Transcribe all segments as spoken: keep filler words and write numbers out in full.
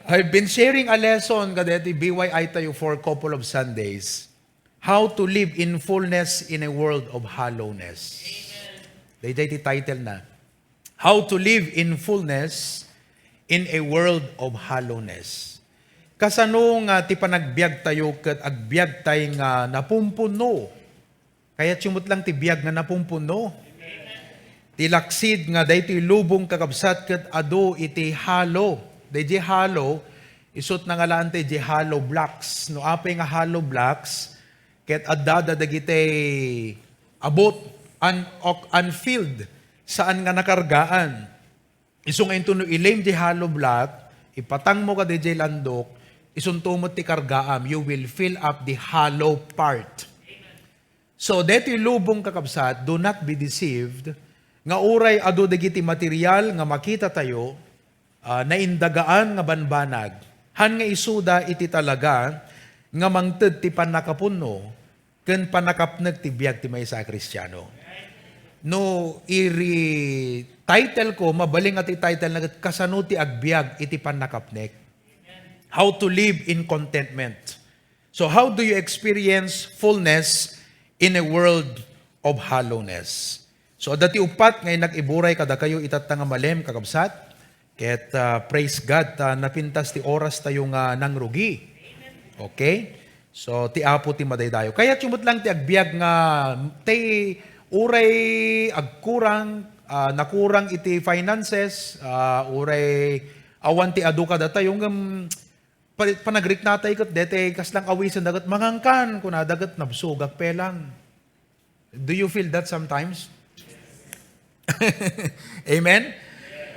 I've been sharing a lesson kadeti B Y I tayo for a couple of Sundays. How to live in fullness in a world of hollowness. Dayjay ti title na. How to live in fullness in a world of hollowness. Kasano nga ti panagbiag tayo ket agbiag tay nga napumpuno? Kayatyo met lang ti biag nga napumpuno. Ti laksid nga daytoy lubong, kakabsat, ket adu iti hollow. Dayjay hollow, isut' nangalaan tayo diay hollow blocks. No apay nga hollow blocks, ket addada dagiti abut, un-, ok-, unfilled, saan nga nakargaan. Isu nga inton no ilim diay hollow block, ipatangmo kadi diay landok, isunto met ti kargaam, you will fill up the hollow part. So, daytoy lubong, kakabsat, do not be deceived, nga uray adu dagiti material nga makita tayo, ah, naindagaan nga banbanag, han nga isuda iti talaga nga mangted ti pannakapunno ken pannakapnek ti biag ti maysa a Kristiano. No iri title ko, mabalin nga ti title na ket, kasano ti agbiag iti pannakapnek? How to live in contentment. So, how do you experience fullness in a world of hollowness? So, adda ti uppat nga innak iburay kadakayo itatta nga malem, kakabsat. Ket, ah, praise God, ta napintas ti oras tayo nga nangrugi. Okay? So, ti Apo ti madaydayo. Kayatyo met lang ti agbiag nga, ti uray agkurang, ah, nakurang iti finances, ah, uray awan ti adu kadatayo, ngem pa-, panagriknatay ket deti kaslang awisen da ket, "Mangangkan," kunada ket, "Nabsogak pelang." Do you feel that sometimes? Amen?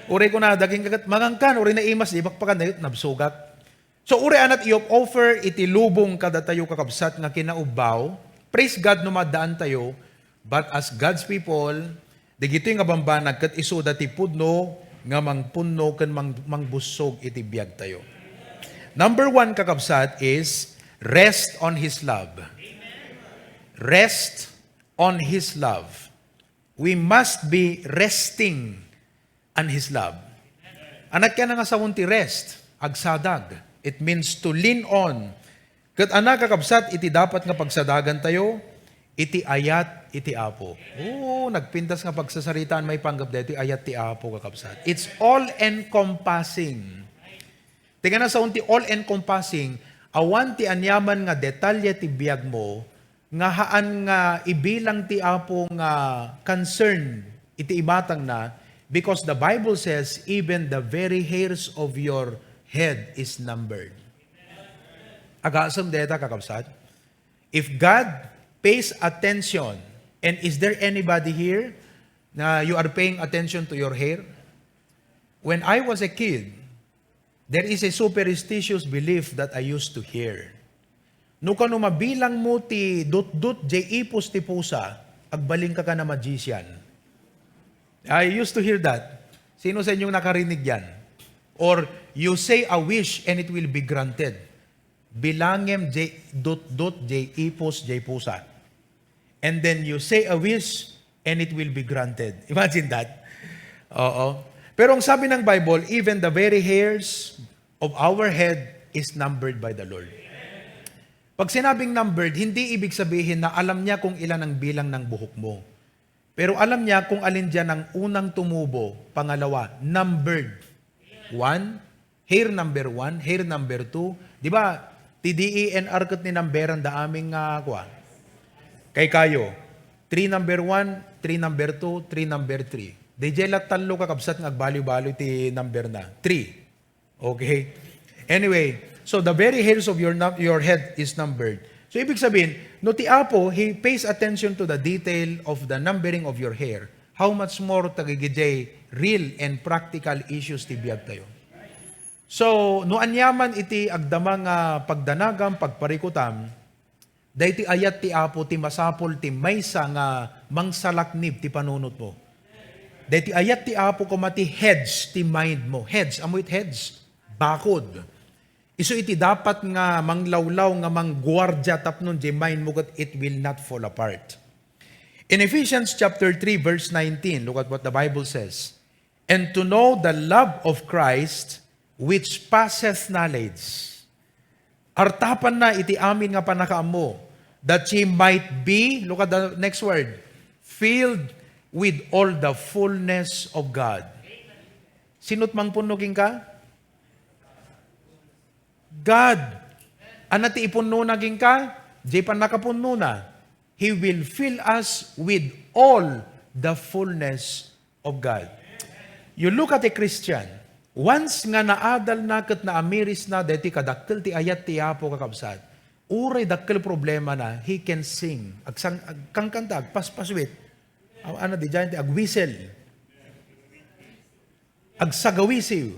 Uray kunada kenka ket, "Mangangkan," uray naimas, di pakpakan, "Nabsogak." So, uray anat iyop offer iti lubong kadatayo, kakabsat, nga kinaubbaw. Praise God no maddaan tayo, but as God's people, dagitoy nga bambanag ket isuda ti pudno nga mangpunno ken mang-, mangbussog iti biagtayo. Number one, kakabsat, is rest on His love. Rest on His love. We must be resting on His love. Anat kaya nga sawen ti rest, agsadag. It means to lean on. Ket anat, kakabsat, iti dapat nga pagsadagantayo, iti ayat iti Apo. Oo, nagpintas nga pagsasaritaan maipanggep daytoy ayat ti Apo, kakabsat. It's all-encompassing. Ti kanasaon ti all-encompassing, awan ti aniaman nga detalye ti biagmo nga haan nga ibilang ti Apo nga concern iti imatangna, because the Bible says, "Even the very hairs of your head is numbered." Agasem dayta, kakabsat? If God pays attention, and is there anybody here na you are paying attention to your hair? When I was a kid, there is a superstitious belief that I used to hear. No kano mabilang mo ti dutdut jay ipus ti pusa, agbalinka ka na magician. I used to hear that. Sino sa inyong nakarinig yan? Or you say a wish and it will be granted. Bilangem jay dutdut jay ipus jay pusa. And then you say a wish, and it will be granted. Imagine that. Oo. Pero ang sabi ng Bible, even the very hairs of our head is numbered by the Lord. Pag sinabing numbered, hindi ibig sabihin na alam niya kung ilan ang bilang ng buhok mo. Pero alam niya kung alin diyan ang unang tumubo, pangalawa, numbered. One, hair number one, hair number two. Di ba, ti D E N R ket ni numberan da aming nga, kua? Kay kayo, three number one, three number two, three number three. Di jay la tallo, kakabsat, nga agbaliw-baliw ti number na. Three. Okay? Anyway, so the very hairs of your num-, your head is numbered. So, ibig sabihin, no ti Apo, He pays attention to the detail of the numbering of your hair. How much more dagiti real and practical issues ti biag tayo? So, no aniaman iti agdama nga pagdanagam, pagparikutam, daytoy ayat ti Apo ti masapul ti maysa nga mangsalaknib ti panunotmo. Daytoy ayat ti Apo koma ti hedge ti mind mo. Hedge, ammo it hedge? Bakod. Isu iti dapat nga manglawlaw, nga mangguardia tapno diay mind mo ket it will not fall apart. In Ephesians chapter three, verse nineteen, look at what the Bible says. "And to know the love of Christ, which passeth knowledge. Artapanna iti amin nga pannakaammo, that ye might be, look at the next word, filled with all the fullness of God. Sino't mangpunno kenka? God. Ania ti ipunnona kenka? Diay pannakapunnona. He will fill us with all the fullness of God. You look at a Christian, once nga naadalna ket naamirisna daytoy kadakkel ti ayat ti Apo, kakabsat, uray dakkel problemana, he can sing. Agsang-, agkankanta, agpaspaswit. Aw-, ano, diay ti agwhistle. Agsagawisiw.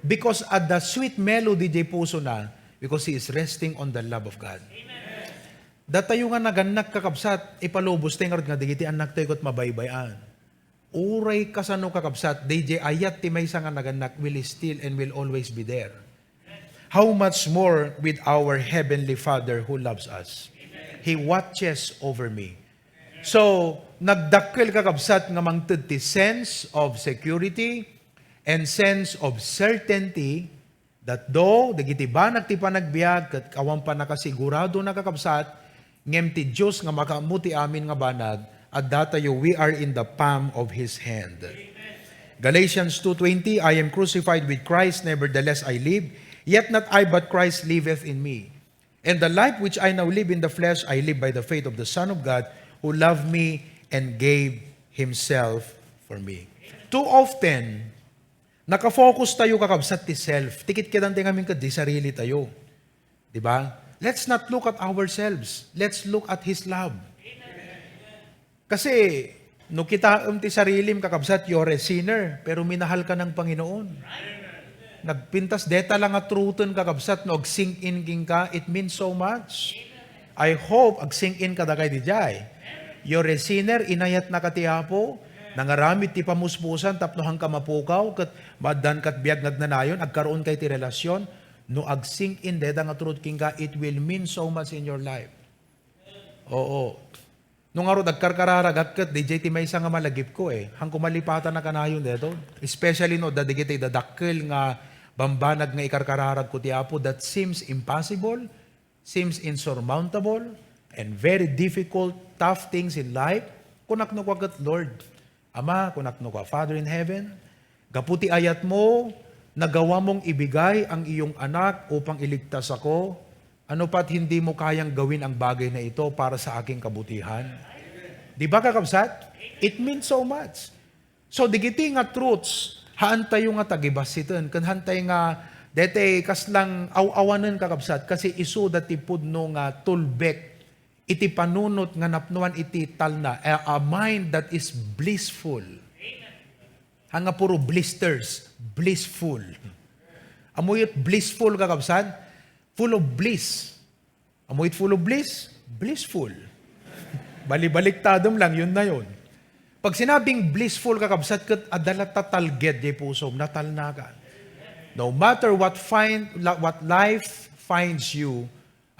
Because of the sweet melody diay pusona, because he is resting on the love of God. Datayo nga nagannak, kakabsat, ipalubos tayo ngarud nga dagiti annaktayo ket mabaybay-an. Uray kasano, kakabsat, daydiay ayat ti maysa nga nagannak will still and will always be there. How much more with our Heavenly Father who loves us? He watches over me. So, nagdakkel, kakabsat, nga mangted ti sense of security and sense of certainty that though dagiti banag ti panagbiag ket awan pannakasiguradona, kakabsat, ngem ti Dios nga makaammo ti amin nga banag, addatayo, we are in the palm of His hand. Galatians two twenty, "I am crucified with Christ, nevertheless I live, yet not I, but Christ liveth in me. And the life which I now live in the flesh, I live by the faith of the Son of God, who loved me and gave Himself for me." Too often, nakafocus tayo, kakabsat, ti self. Ti kitkitan tayo ngamin ket di sarili tayo. Di ba? Let's not look at ourselves. Let's look at His love. Kasi, no kitaem ti sarilim, kakabsat, you're a sinner, pero minahal ka ng Panginoon. Nagpintas deta lang a truten, kakabsat, no ag-sink in kenka, it means so much. I hope ag-sink in kadakay diay. You're a sinner, inayatnaka ti Apo, nangaramid ti pamuspusan tapno haanka mapukaw, ket maaddaanka ti biag nga agnanayon, agkaroon kay ti relasyon. No ag-sink in deta nga truth kenka, it will mean so much in your life. Oo. No ngarud, agkarkararagak ket diay ti maysa nga malagipko, eh. Haanko malipatan a kanayon daytoy. Especially no, dagiti dadakkel nga bambanag nga ikarkararagko ti Apo, that seems impossible, seems insurmountable, and very difficult, tough things in life. Kunak no kua ket, Lord, Ama, kunak no kua, Father in Heaven, gapu ti ayatmo, nagawamong ibigay ang iyong anak upang iligtas ako. Ano pa't hindi mo kayang gawin ang bagay na ito para sa aking kabutihan? Di ba, kakabsat? It means so much. So, digiti nga truths, haantayo nga tagibassiten, ken haantay nga detay kaslang aw-awanen, kakabsat, kasi isuda ti pudno nga tulbek iti panunot nga napnuan iti talna, a, a mind that is blissful. Haan nga puro blisters, blissful. Ammoyo ti blissful, kakabsat? Full of bliss. Ammoyo ti full of bliss? Blissful. Balibaliktadem lang, yun na yun. Pag sinabing blissful, kakabsat, ket adda latta talged diay pusom, natalnaka. No matter what find, la-, what life finds you,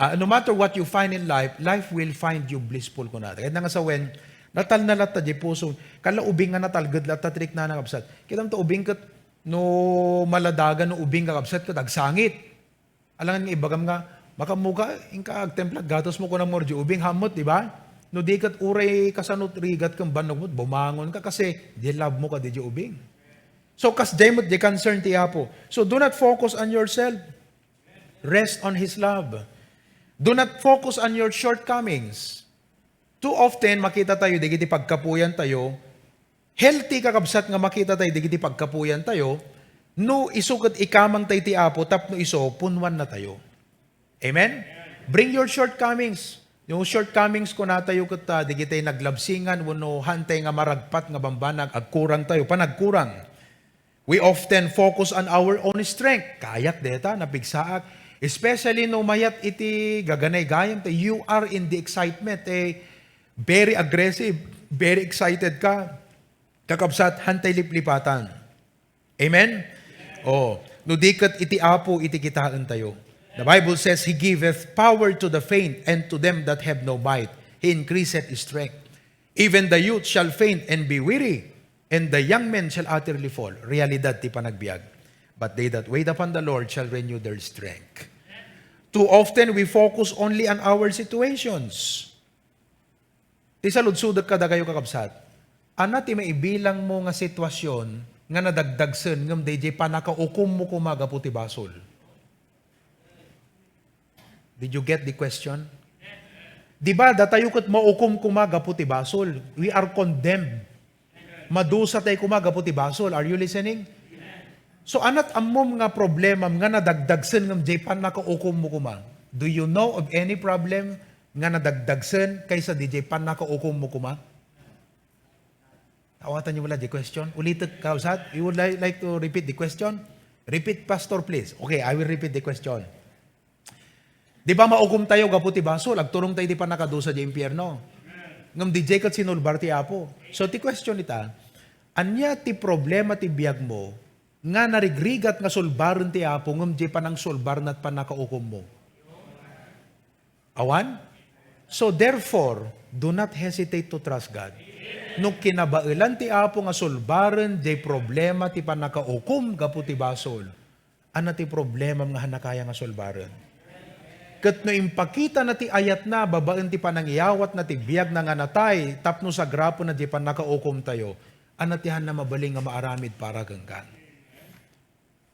Ah, no matter what you find in life, life will find you blissful, kunada. Kaya nga sawen, natalna latta diay pusom. Kala ubing nga natalged latta ti riknana, kabsat. Kitam ta ubing ket no maladagan, no ubing, kakabsat, ket agsangit. Alangan nga ibagam nga, makaammoka, inka agtemplag gatos mo, kunam, diay ubing, haanmo, di ba? No di ket uray kasano rigat ken bannog mo, bumangon ka kasi di love mo kadi diay ubing. So, kasdiay met diay concern ti Apo. So, do not focus on yourself. Rest on His love. Do not focus on your shortcomings. Too often, makita tayo, dagiti pagkapuyan tayo, healthy, kakabsat, nga makita tayo, dagiti pagkapuyan tayo, no isu ket ikamang tayo ti Apo, tapno isu, punwan na tayo. Amen? Bring your shortcomings. Yung shortcomings, kuna tayo ket, ah, dagiti naglabsingan, wenno haantay nga maragpat nga bambanag, agkurang tayo, panagkurang. We often focus on our own strength. Kayak deta, napigsaak. Especially no mayat iti gaganaygayam, ta you are in the excitement, eh, very aggressive, very excited ka. Kakabsat, haantay liplipatan. Amen? Oh, no di ket iti Apo iti kitaen tayo. The Bible says, "He giveth power to the faint, and to them that have no might, He increaseth strength." "Even the youth shall faint and be weary, and the young men shall utterly fall." Realidad ti panagbiag. But they that wait upon the Lord shall renew their strength. Too often, we focus only on our situations. Ti saludsodek kadakayo, kakabsat, ania ti maibilangmo nga sitwasyon nga nadagdagsen ngem daydiay pannakaukommo koma gapu ti basol? Did you get the question? Di ba, datayo ket maukom koma gapu ti basol. We are condemned. Madusa tayo koma gapu ti basol. Are you listening? So, ania't ammom nga problema nga nadagdagsen ngem diay pannakaukommo koma? Do you know of any problem nga nadagdagsen kaysa diay pannakaukommo koma? Awatanyo la diay question. Ulitek, kakabsat. You would li-, like to repeat the question? Repeat, Pastor, please. Okay, I will repeat the question. Di ba maukom tayo gapu ti basol, agturong tayo ti pannakadusa diay impierno. Ngem diay ket sinulbar ti Apo. So ti question ita, ania ti problema ti biagmo nga narigrigat nga sulbaren ti Apo ngem diay panangsulbarna ti pannakaukommo? Awan? So therefore, do not hesitate to trust God. No kinabaelan ti Apo nga sulbaren diay problema ti pannakaukom gapu ti basol, ania ti problemam nga haanna kaya nga sulbaren? Ket no impakitana ti ayatna babaen ti panangiyawatna ti biagna nga natay tapno sagrapena diay pannakaukomtayo, ania ti haanna mabalin nga maaramid para kenka?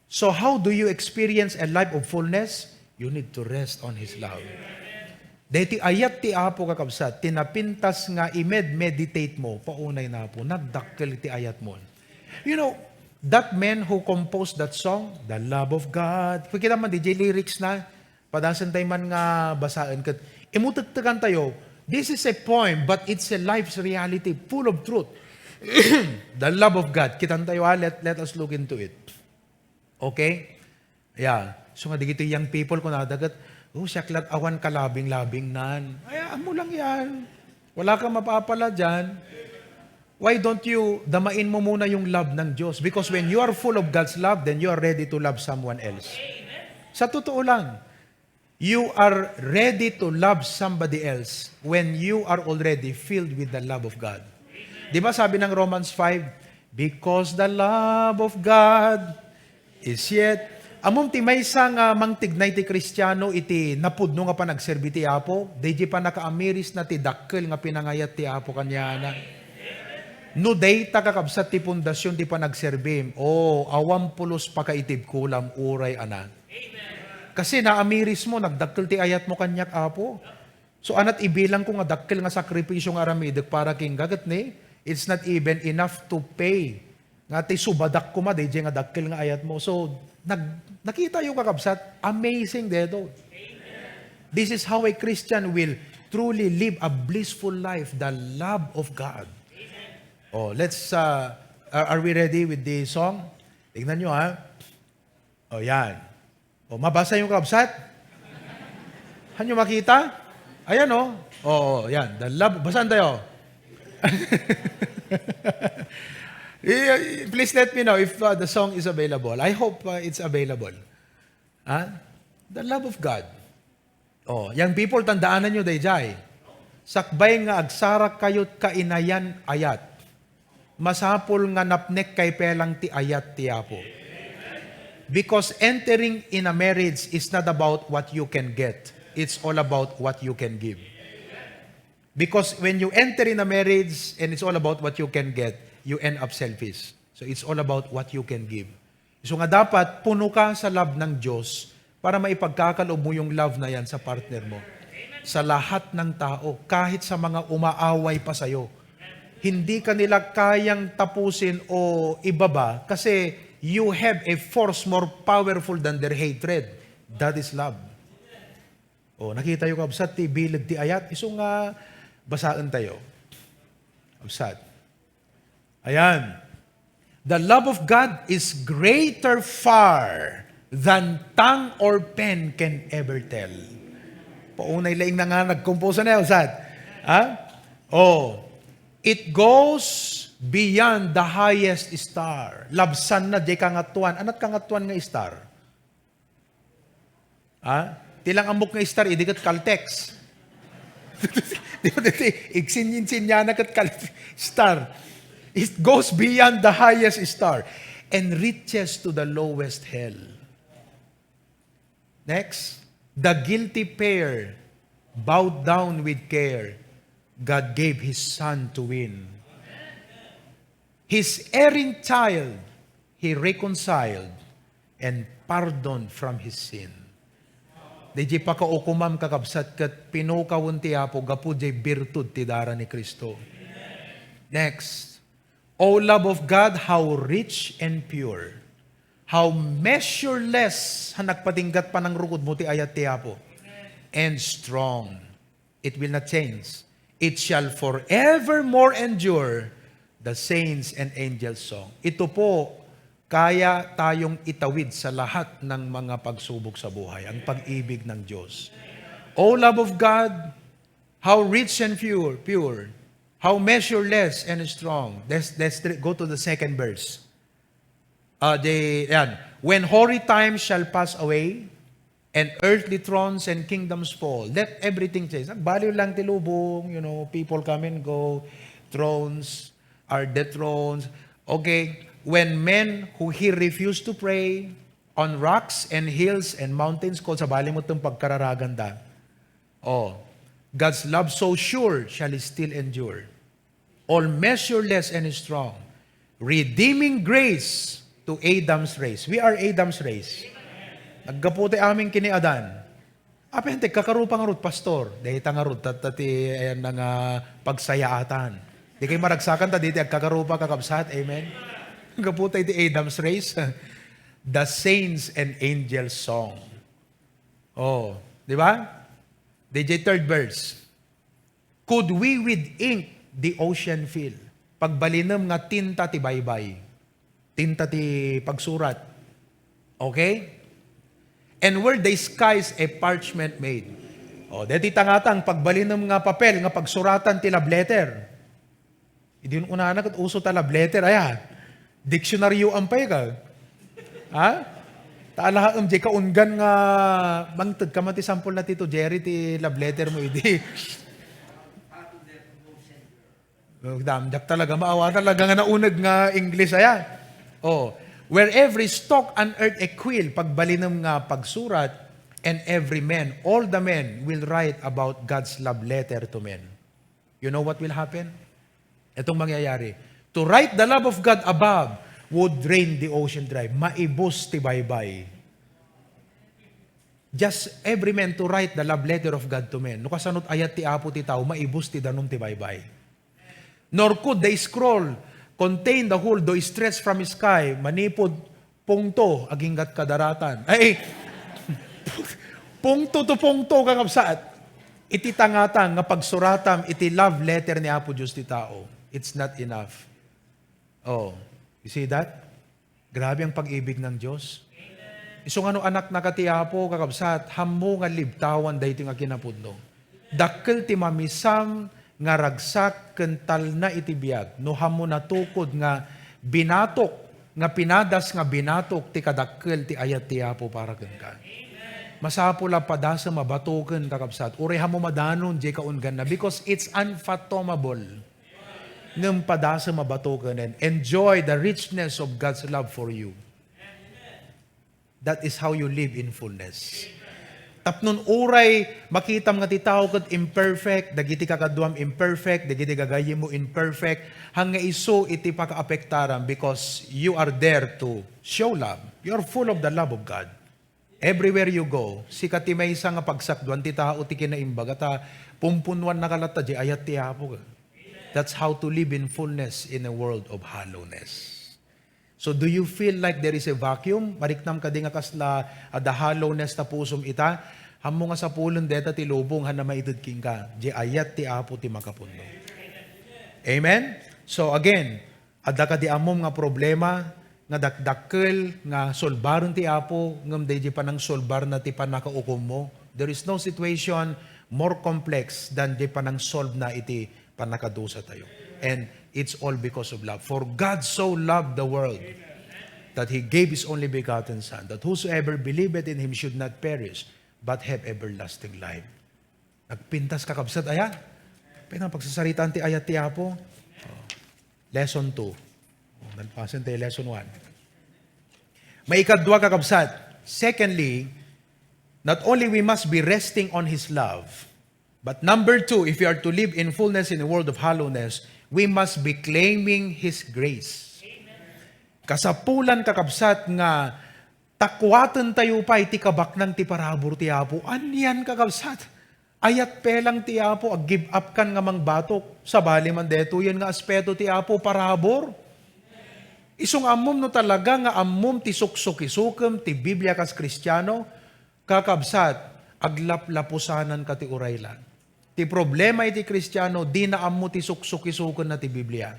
So how do you experience a life of fullness? You need to rest on His love. Daytoy ayat ti Apo, kakabsat, ti napintas nga i-med-, meditate mo, paunay na po, nagdakkel ti ayatmo. You know, that man who composed that song, The Love of God, kitaem man diay lyrics na, padasen tayo man nga basaen, ket imutektekan tayo, this is a poem, but it's a life's reality, full of truth. The love of God. Kitan tayo, ah, let, let us look into it. Okay? Yeah. So nga, digitoy young people, kunada ket, "Oh, siak lat awan kalabing-labing nan." Ay, amo lang yan. Wala kang mapapala dyan. Why don't you damain mo muna yung love ng Diyos? Because when you are full of God's love, then you are ready to love someone else. Sa totoo lang, you are ready to love somebody else when you are already filled with the love of God. Di ba sabi ng Romans five, "Because the love of God is yet." Ammom ti maysa nga mangtignay ti Kristiano iti napudno nga panagserbi ti Apo, daydi pannakaamirisna ti dakkel nga pinangayat ti Apo kaniana. No dayta, kakabsat, ti pundasyon ti panagserbim, o, awan pulos pakaitibkulam uray anak. Kasi naamirismo, nagdakkel ti ayatmo kaniak, Apo. So, aniat ibilangko nga dakkel nga sakripisyo nga aramidek para kenka, ket ni, it's not even enough to pay nga ti subadak koma daydiay nga dakkel nga ayatmo. So, nag-, nakitayo, kakabsat, amazing daytoy. This is how a Christian will truly live a blissful life, the love of God. Oh, let's, uh, are, are we ready with the song? Tignan nyo, ha? Oh, yan. Oh, mabasa yung, kabsat? Hanyo makita? Ayan, oh. Oo, yan. The love. Basaan tayo? I-, i-, please let me know if, uh, the song is available. I hope, uh, it's available. Ha? The love of God. Oh, young people, tandaanan nyo daydiay. Sakbay nga agsarak kayo't kainayan-ayat, masapul nga napnek kay pelang ti ayat ti Apo. Because entering in a marriage is not about what you can get. It's all about what you can give. Because when you enter in a marriage and it's all about what you can get, you end up selfish. So it's all about what you can give. So nga dapat puno ka sa love ng Diyos para maipagkakaloob mo yung love na yan sa partner mo. Sa lahat ng tao, kahit sa mga umaaway pa sa'yo, hindi ka nila kayang tapusin o ibaba kasi you have a force more powerful than their hatred. That is love. Oh, nakita yo, kabsat, ti bileg ti ayat. Isu nga basaen tayo. Kabsat. Ayan. The love of God is greater far than tongue or pen can ever tell. Paunay laing na nga nagkomposa na, kabsat. Ha? Oh, it goes beyond the highest star. Labsan na diay kangatoan. Aniat kangatoan nga star? Ha? Ti lang ammok nga star, idi ket Caltex. Di ba, di, di, igsinyin-sinyana ket Caltex star. It goes beyond the highest star. and reaches to the lowest hell. Next, the guilty pair bowed down with care. God gave His Son to win. His erring child, He reconciled and pardoned from his sin. Diay pakaukomam, kakabsat, ket pinukawen ti Apo gapu diay birtud ti dara ni Cristo. Next, O love of God, how rich and pure, how measureless, ha nagpatinggat panangrukodmo ti ayat ti Apo, and strong. It will not change. It shall forevermore endure, the saints and angels' song. Ito po, kaya tayong itawid sa lahat ng mga pagsubok sa buhay, ang pag-ibig ng Diyos. O love of God, how rich and pure, pure, how measureless and strong. Let's, let's go to the second verse. Ah, the, yan. When hoary times shall pass away, and earthly thrones and kingdoms fall, let everything change. Nagbaliw lang ti lubong, you know, people come and go, thrones are dethroned. Okay, when men who he refused to pray on rocks and hills and mountains called, sabali mo itong pagkararagan da. Oh, God's love so sure shall still endure. All measureless and strong. Redeeming grace to Adam's race. We are Adam's race. Naggapu ti amin ken ni Adan. Apay, ti kakarupa ngarud, pastor. Dayta ngarud, tatta ti, ayan na nga, pagsayaatan. Di kayo maragsakan, ta di ti agkakarupa, kakabsat. Amen? Naggapu tayo ti Adam's race. The saints and angels song. Oh, di ba? Diay third verse. Could we with ink the ocean fill? Pagbalinem nga tinta ti baybay. Tinta ti pagsurat. Okay? And were the skies a parchment made? O, deti tangatang, pagbalinem nga papel nga pagsuratan ti love letter. Idi unana ket uso ta love letter, aya? Diksionaryoan pay ka. Ha? Ta alaem, diay kaunggan nga mangted ka man ti sampol na Tito Jerry ti love letter mo idi. Dam, diak talaga maawa talaga nga nauneg nga English aya. Oh, where every stalk unearthed a quill, pagbalinem nga pagsurat, and every man, all the men will write about God's love letter to men. You know what will happen? Itong mangyayari. To write the love of God above would drain the ocean dry. Maibus ti baybay. Just every man to write the love letter of God to men. No kasano't ayat ti Apo ti tao, maibus ti danum ti baybay. Nor could the scroll contain the whole, though stretched from sky, manipud pungto, aginggat kadaratan. Ay, pungto to pungto, kakabsat. Iti tangatang nga pagsuratam iti love letter ni Apo Dios ti tao, it's not enough. Oh, you see that? Grabe ang pag-ibig ng Diyos. Isu nga no anaknaka ti Apo, kakabsat, hammo nga libtawan daytoy nga kinapudno. Dakkel ti mamisam nga ragsak ken talna iti biag no hammo natukod nga binatok, nga pinadas nga binatok ti kadakkel ti ayat ti Apo para kenka. Masapul a padasem a batoken, kakabsat, uray hammo madanon diay kaungganna, because it's unfathomable. Ngem padasem a batoken and enjoy the richness of God's love for you. That is how you live in fullness. Tapno uray makitam nga ti tao ket imperfect, dagiti kakaduam imperfect, dagiti gagayyemmo imperfect, hangngaiso iti pakaapektaram because you are there to show love. You are full of the love of God. Everywhere you go, sika ti maysa nga pagsakduan ti tao ti kinaimbag ta pumpunuannaka latta diay ayat ti Apo. That's how to live in fullness in a world of hollowness. So do you feel like there is a vacuum? Mariknam kadi nga kasla adda hollowness ta pusom ita? Hammo nga sapulen deta ti lubong, haan a maited kenka. Diay ayat ti Apo ti makapudno. Amen? So again, adda kadi ammom nga problema nga dakdakkel nga solbaren ti Apo, ngem daydi panangsolbarna ti pannakaukommo? There is no situation more complex than diay panangsolbna iti pannakadusatayo. And it's all because of love. For God so loved the world that He gave His only begotten Son, that whosoever believeth in Him should not perish, but have everlasting life. Nagpintas, kakabsat, aya? Pwede nga pagsasaritaan ti ayat ti Apo. Oh. Lesson two. Oh, nalpasen tayo lesson one. Maikadua, kakabsat, secondly, not only we must be resting on His love, but number two, if we are to live in fullness in a world of hollowness, we must be claiming His grace. Kasapulan, kakabsat, nga takuaten tayo pay ti kabaknang ti parabur ti Apo. Anian, kakabsat? Ayat pelang ti Apo, ag-give up kan nga mangbatok. Sabali man detoyen nga aspeto ti Apo, parabur. Isu nga ammom no talaga nga ammom ti suksukisukem ti Biblia kas Kristiano, kakabsat, aglaplapusananka ti uray la. Ti problema iti Kristiano, dina ammo ti suksukisukenna ti Biblia.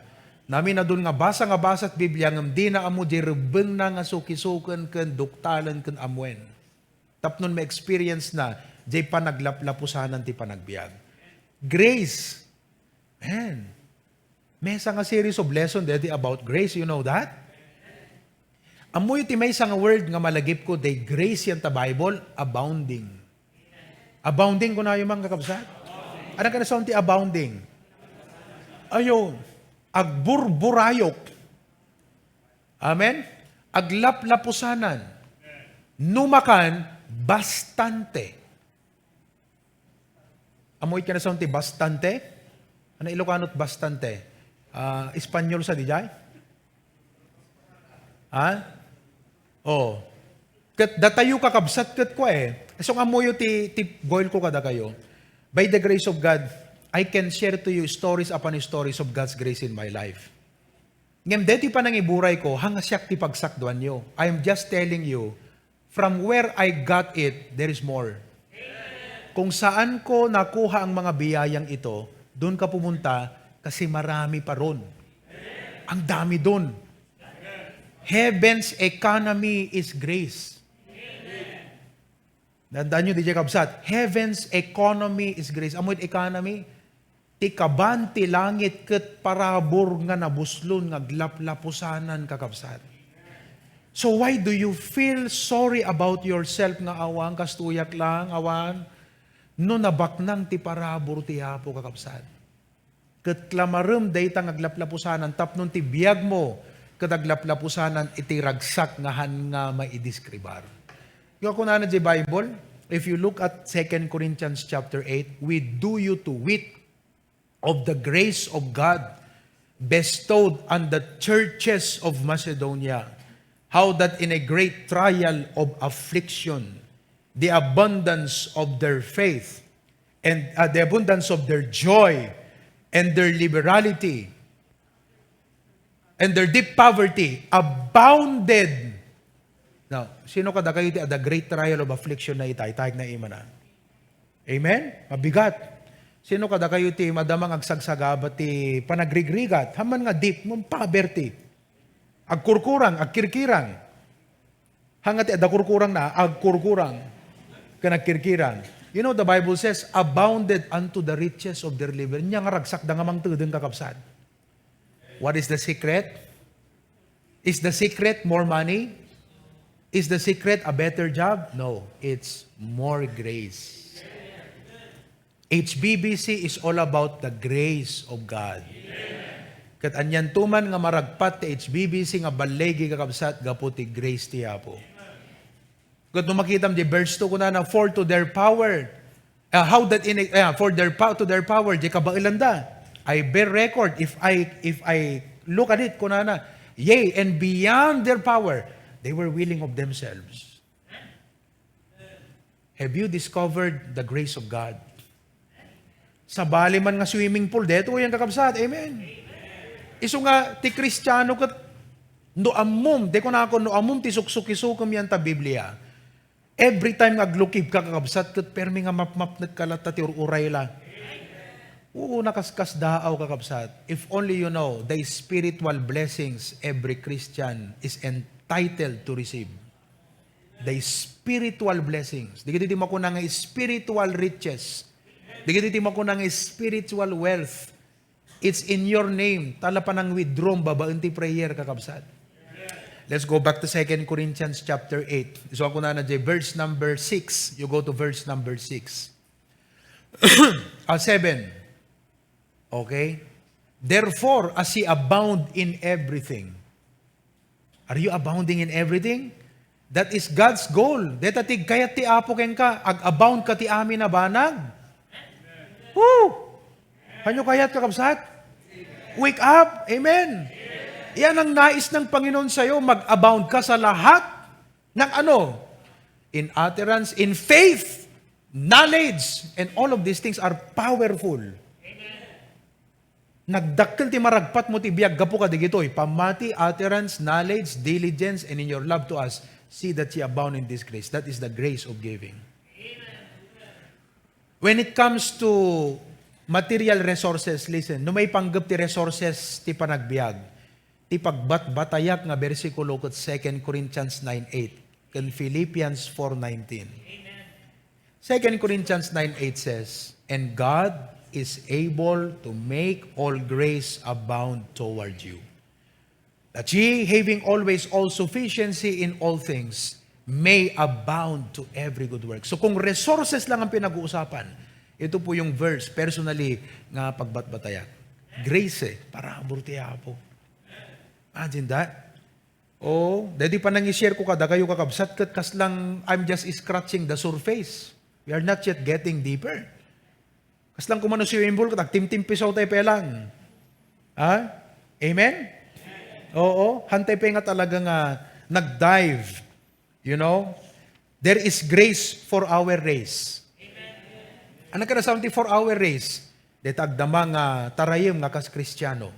Naminadun nga basa nga basa ti Biblia, ngem dina ammo diay rebbengna nga sukisuken ken duktalen ken ammoen. Tapno ma-experience na diay panaglaplapusanan ti panagbiag. Grace. Man. Maysa nga series of lesson deti about grace, you know that? Ammoyo ti maysa nga word nga malagipko, diay grace yan ta Bible, abounding. Abounding, kunayo man, kakabsat? Ano ka na sound ti abounding? Ayo, agburburayok. Amen? Aglaplapusanan. Numakan, bastante. Ammo it ka na sound ti bastante? Ano Ilocano ti bastante? Ah, Espanyol sa dijay? Ha? Oh. Ket datayo kakabsat ket kua eh. Isu nga ammoyo ti, ti goal ko kadakayo. By the grace of God, I can share to you stories upon stories of God's grace in my life. Ngem deti panangiburay ko, hanga siak ti pagsakduanyo. I am just telling you, from where I got it, there is more. Kung saan ko nakuha ang mga biyayang ito, doon ka pumunta kasi marami pa ron. Ang dami doon. Heaven's economy is grace. Tandaan nyo, di jay kabsat, heaven's economy is grace. Ammo it economy, ti kaban ti langit ket parabur nga nabuslon nga aglaplapusanan, kakabsat. So why do you feel sorry about yourself nga awan, kastoyak lang, awan? No nabaknang ti parabur ti Apo, kakabsat. Ket klamarem dayta nga aglaplapusanan tapno ti biagmo ket aglaplapusanan iti ragsak nga han nga maideskribar. Nga kunana di Bible, if you look at Second Corinthians chapter eight, "We do you to wit of the grace of God bestowed on the churches of Macedonia, how that in a great trial of affliction, the abundance of their faith and, uh, the abundance of their joy and their liberality and their deep poverty abounded." Now, sino kadakayo ti adda great trial of affliction na itay? Itay na imana. Amen? Mabigat. Sino kadakayo ti madamang agsagsagaba ti panagrigrigat? Haman nga deep, ngon poverty. Agkurkurang, agkirkirang. Hanga ti adda kurkurang na, agkurkurang. Ken agkirkirang. You know, the Bible says, "Abounded unto the riches of their labor." Nya nga ragsakda nga mangtedeng, kakabsat. What is the secret? Is the secret more money? Is the secret a better job? No, it's more grace. H B B C is all about the grace of God. Ket anianto man nga maragpat ti H B B C nga balligi, kakabsat, gapu ti grace ti Apo. Ket no makitam di verse two, kunana, "For to their power," uh, how that in, uh, "For their pow-, to their power," di kabaelanda. I bear record, if I, if I look at it, kunana, "Yea, and beyond their power, they were willing of themselves." Have you discovered the grace of God? Sabali man nga swimming pool, detoyen, kakabsat. Amen. Isu nga, ti Kristiano ket, no ammom, di ko nako, no ammom ti suksukisukem yan ta Biblia, every time nga aglukib ka, kakabsat, ket permi nga mapmapnek ka latta ti ur-uray la. Oo, nakaskasdaaw, kakabsat. If only you know the spiritual blessings every Christian is entitled to receive. The spiritual blessings. Dagiti ti makuna nga spiritual riches. Dagiti ti makuna nga spiritual wealth. It's in your name. Ta la panang-withdraw babaen ti prayer, kakabsat. Let's go back to Second Corinthians chapter eight. So, ako na na, verse number six. You go to verse number six. Ah, seven. Okay? "Therefore, as ye abound in everything." Are you abounding in everything? That is God's goal. Deta ti kayat ti Apo kenka, ag-abound ka ti amin a banag. Woo! Hanyo kayat, kakabsat? Wake up! Amen! Iyan ang nais ng Panginoon sa'yo, mag-abound ka sa lahat ng ano? In utterance, in faith, knowledge, and all of these things are powerful. Nagdakkel ti maragpatmo ti biag gapu kadagitoy, pammati, utterance, knowledge, diligence, and in your love to us, see that ye abound in this grace. That is the grace of giving. When it comes to material resources, listen, no maipanggep ti resources ti panagbiag, ti pagbatbatayak nga bersikulo ket Second Corinthians nine eight ken Philippians four nineteen. Second Corinthians nine eight says, "And God is able to make all grace abound toward you, that ye, having always all sufficiency in all things, may abound to every good work." So kung resources lang ang pinag-uusapan, ito po yung verse, personally, nga pagbatbatayak. Grace eh, parabur ti Apo. Imagine that. Oh, daydi pa nang i-share ko kadakayo, kakabsat, ket kaslang I'm just scratching the surface. We are not yet getting deeper. Kaslang kumano swimming pool, ket agtimtimpisaw tayo pa lang. Ha? Amen? Oo, hantay pa nga talaga nga nag-dive. You know? There is grace for our race. Ano ka na something for our race? Deta agdama nga tarayem nga kas Kristiano.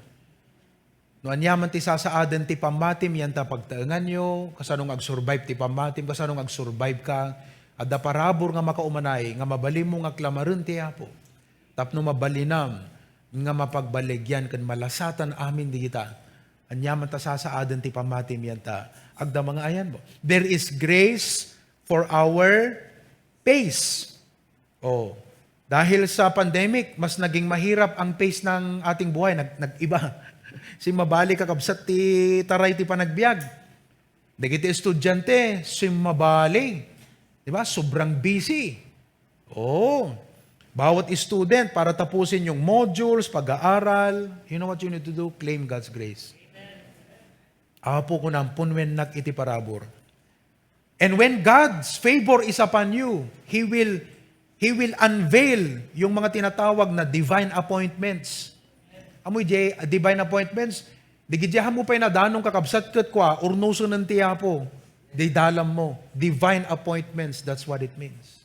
No aniaman ti sasaaden ti pammatim, yan ta pagtaenganyo, kasano nga ag-survive ti pammatim, kasano nga ag-survive ka, adda parabur nga makaumanay nga mabalinmo nga klamaren ti Apo. Tapno mabalinam nga mapagbaligyan ken malasatan amin digita. Aniaman ta sasaaden ti pammatim, yan ta agdama nga ayanmo. There is grace for our pace. Oh, dahil sa pandemic, mas naging mahirap ang pace ng ating buhay. Nag-, nag-iba. Simmabali, kakabsat, ti taray ti panagbiag. Dagiti estudiante, simmabali. Di ba? Sobrang busy. Oh, bawat student para tapusin yung modules, pag-aaral. You know what you need to do? Claim God's grace. Apo, kunam, punwennak iti parabur. And when God's favor is upon you, He will, He will unveil yung mga tinatawag na divine appointments. Amoy di divine appointments? Di gidyahan mo pay nadanong, kakabsat, ket kua, urnusen ti Apo. Di dalam mo. Divine appointments, that's what it means.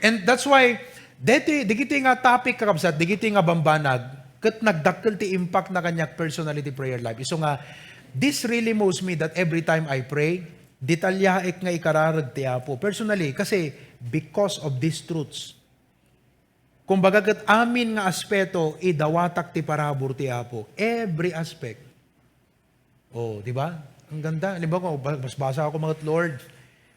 And that's why, deti, digiti nga topic, kakabsat, digiti nga bambanag, ket nagdakkel ti impact na kaniak personally ti prayer life. Isu nga, this really moves me that every time I pray, detalyaek nga ikararag ti Apo. Personally, kasi because of these truths. Kumbaga, ket amin nga aspeto, idawatak ti parabur ti Apo. Every aspect. Oh, di ba? Ang ganda. Halimbawa, ko, ba-, basbasa ako, mga Lord,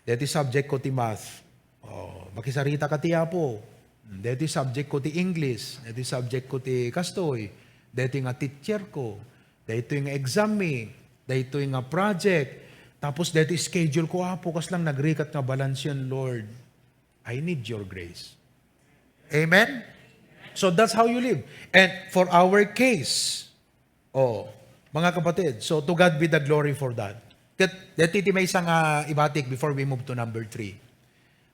deti subject ko ti math. Oh, makisarita ka ti Apo. Deti subject ko ti English, deti subject ko ti kastoy, deti nga teacher ko, deti nga exam mi, deti nga project. Tapos deti schedule ko, Apo, kaslang nagrigat nga balance yun, Lord. I need your grace. Amen? So that's how you live. And for our case, oh, mga kapatid, so to God be the glory for that. Ket, deti ti maysa nga ibatik before we move to number three.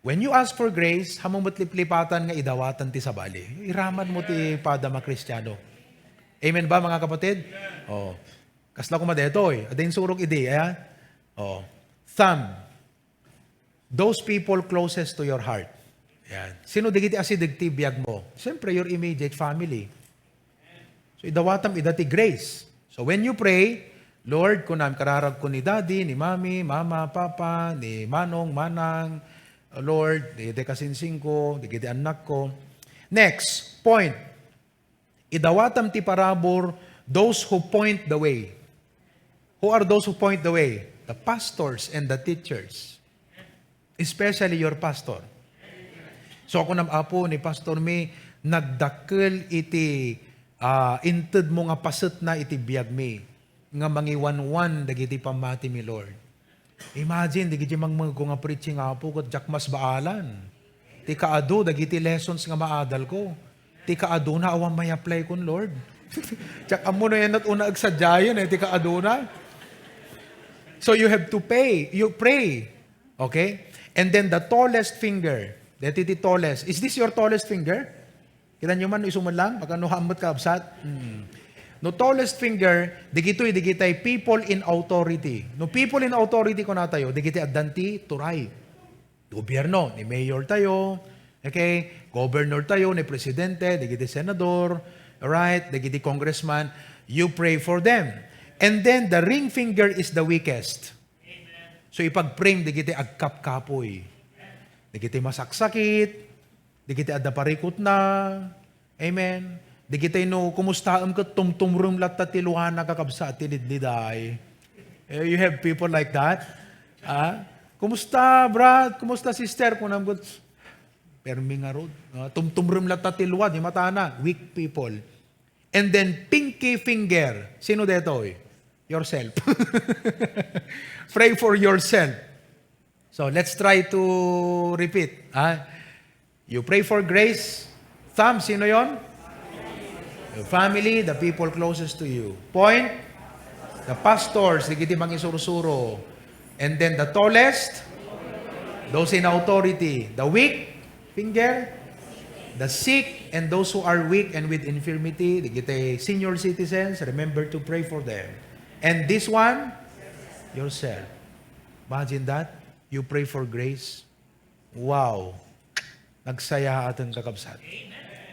When you ask for grace, hamu met liplipatan nga idawatan ti sabali. Iraman mo ti padam a Kristiano. Amen ba, mga kapatid? Oh. Kasla koma detoy. Adda insurok idi, aya? Oh. Thumb. Those people closest to your heart. Yan. Sino dagiti asideg ti biag mo? Siyempre, your immediate family. So, idawatam ida ti grace. So, when you pray, "Lord," kunam, "kararag ko ni Daddy, ni Mommy, Mama, Papa, ni Manong, Manang, Lord, ni dagiti kasinsingko, dagiti annakko." Next point. Idawatam ti parabur, those who point the way. Who are those who point the way? The pastors and the teachers. Especially your pastor. So, kunam, "Apo, ni pastor mi, nagdakkel iti, ah, inted mo nga pasetna iti biag mi, nga mangiwanwan dagiti pammati mi, Lord." Imagine, dagiti mangmegko nga preaching, Apo, ket diak masbaalan. Ti kaadu, dagiti lessons nga maadal ko. Ti kaaduna, awan may apply kon, Lord. Diak ammo no yan, una agsadiaen, eh, ti kaaduna. So you have to pay, you pray. Okay? And then the tallest finger. Deti ti tallest. Is this your tallest finger? Kita nyo man, no isu man lang, pagka no hamot ka, absat. Hmm. No tallest finger, digitoy, digitay people in authority. No people in authority, kunatayo, digitay addan ti turay. Gobierno, ni mayor tayo, okay? Governor tayo, ni presidente, dagiti senador, right? Dagiti congressman, you pray for them. And then the ring finger is the weakest. So ipag-pray dagiti agkapkapoy. Dagiti masaksakit, dagiti adda parikutna. Amen. Dagiti no, kumustaem ket tumtumrem latta ti luana, kakabsat, ti lidliday. Eh, you have people like that? Ah? Kumusta, brad? Kumusta, sister? Kunam ket, permi ngarud. Ah, tumtumrem latta ti lua, di matana. Weak people. And then, pinky finger. Sino detoy? Yourself. Pray for yourself. So, let's try to repeat. Ha? You pray for grace. Thumb, sino yon? Your family, the people closest to you. Point, the pastors, digiti mangisursuro. And then the tallest, those in authority. The weak, finger, the sick, and those who are weak and with infirmity, digiti senior citizens, remember to pray for them. And this one, yourself. Imagine that. You pray for grace. Wow. Nagsayaaten, kakabsat.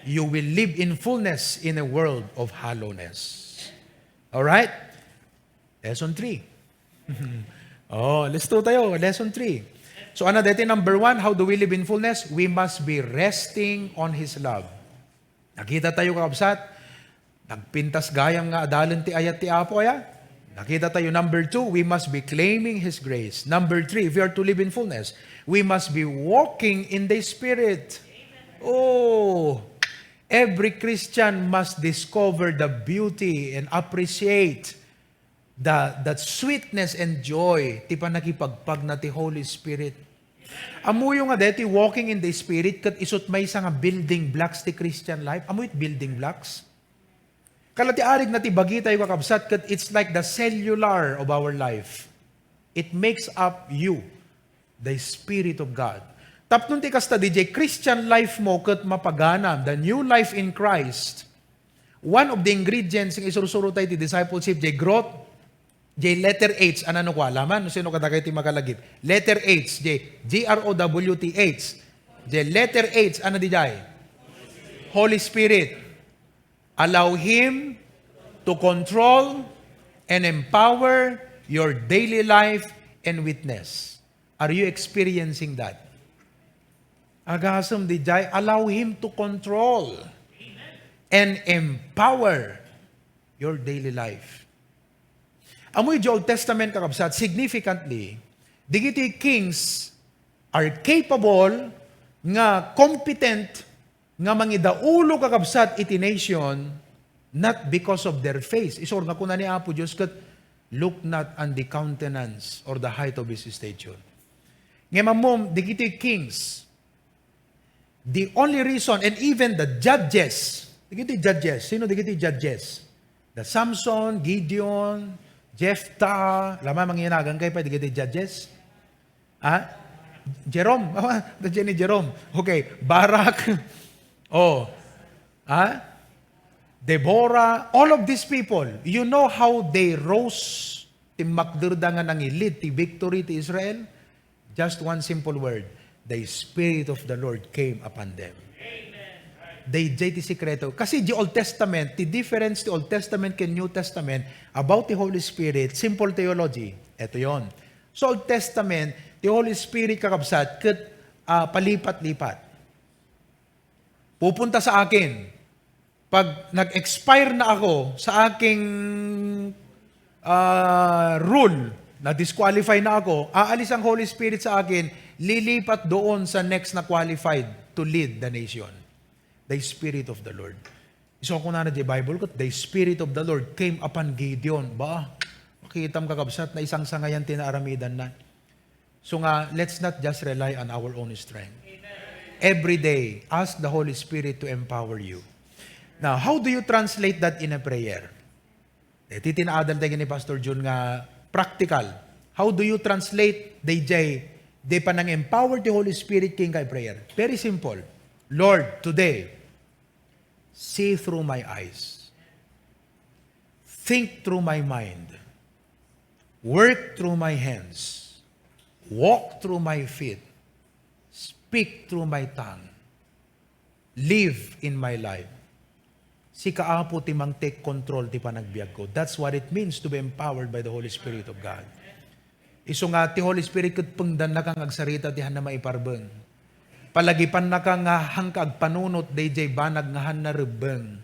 You will live in fullness in a world of hollowness. All right? Lesson three. Oh, let's do tayo. Lesson three. So, ano dati number one? How do we live in fullness? We must be resting on His love. Nakita tayo, kakabsat, nagpintas gayam nga adalen ti ayat ti Apo, aya? Nakita tayo, number two, we must be claiming His grace. Number three, if we are to live in fullness, we must be walking in the Spirit. Oh, every Christian must discover the beauty and appreciate the, that sweetness and joy ti panakipagpagna ti Holy Spirit. Ammoyo nga deti walking in the Spirit ket isut maysa nga building blocks ti Christian life. Ammoyo ti building blocks? Kala ti arigna ti bagitayo, kakabsat, ket it's like the cellular of our life. It makes up you, the Spirit of God. Tapno ti kasta, diay Christian life mo ket mapagana, the new life in Christ. One of the ingredients nga isursuro tayo ti discipleship, diay growth, diay letter H, ano no kwa, laman, no sino kadagay ti makalagip. Letter H, diay G R O W T H. Diay letter H, ano diay? Holy Spirit. Allow Him to control and empower your daily life and witness. Are you experiencing that? Agasem diay, allow Him to control and empower your daily life. Ammoyo diay Old Testament, kakabsat, significantly, digiti kings are capable nga competent nga mangidaulo, kakabsat, iti nation, not because of their face. Isuna nga kuna ni Apo Dios ket, "Look not on the countenance or the height of his stature." Ngem ammom, digiti kings, the only reason, and even the judges, digiti judges, sino digiti judges? The Samson, Gideon, Jephthah, laman mangyanagan kayo pa digiti judges? Ha? Jerome. Awa, the Jenny Jerome. Okay, Barak. Oh. Ha? Deborah, all of these people, you know how they rose? Timmakderda nga nangilid ti victory ti Israel? Just one simple word. The Spirit of the Lord came upon them. Daydiay ti sikreto. Kasi di Old Testament, ti difference ti Old Testament ken New Testament about the Holy Spirit, simple theology. Eto yon. So, Old Testament, ti Holy Spirit, kakabsat, ket, ah, palipat-lipat. Pupunta sa akin. Pag nag-expire na ako sa aking, ah, rule, na-disqualify na ako, aalis ang Holy Spirit sa akin, lilipat doon sa next na qualified to lead the nation. The Spirit of the Lord. Isu a kunana diay Bible ket, "The Spirit of the Lord came upon Gideon." Ba, makitam, kakabsat, naisangsangayan ti naaramidanna. So nga, let's not just rely on our own strength. Every day, ask the Holy Spirit to empower you. Now, how do you translate that in a prayer? Iti tinaadal tayo ni Pastor Jun nga practical. How do you translate dayjay, di panang-empower ti Holy Spirit kenka a prayer? Very simple. Lord, today, see through my eyes. Think through my mind. Work through my hands. Walk through my feet. Speak through my tongue. Live in my life. Sika, Apo, ti mang-take control ti panagbiagko. That's what it means to be empowered by the Holy Spirit of God. Isu nga ti Holy Spirit ket pengdannaka nga agsarita ti haanna maiparbeng. Palagipannaka nga haanka agpanunot dayjay banag nga haanna rebbeng.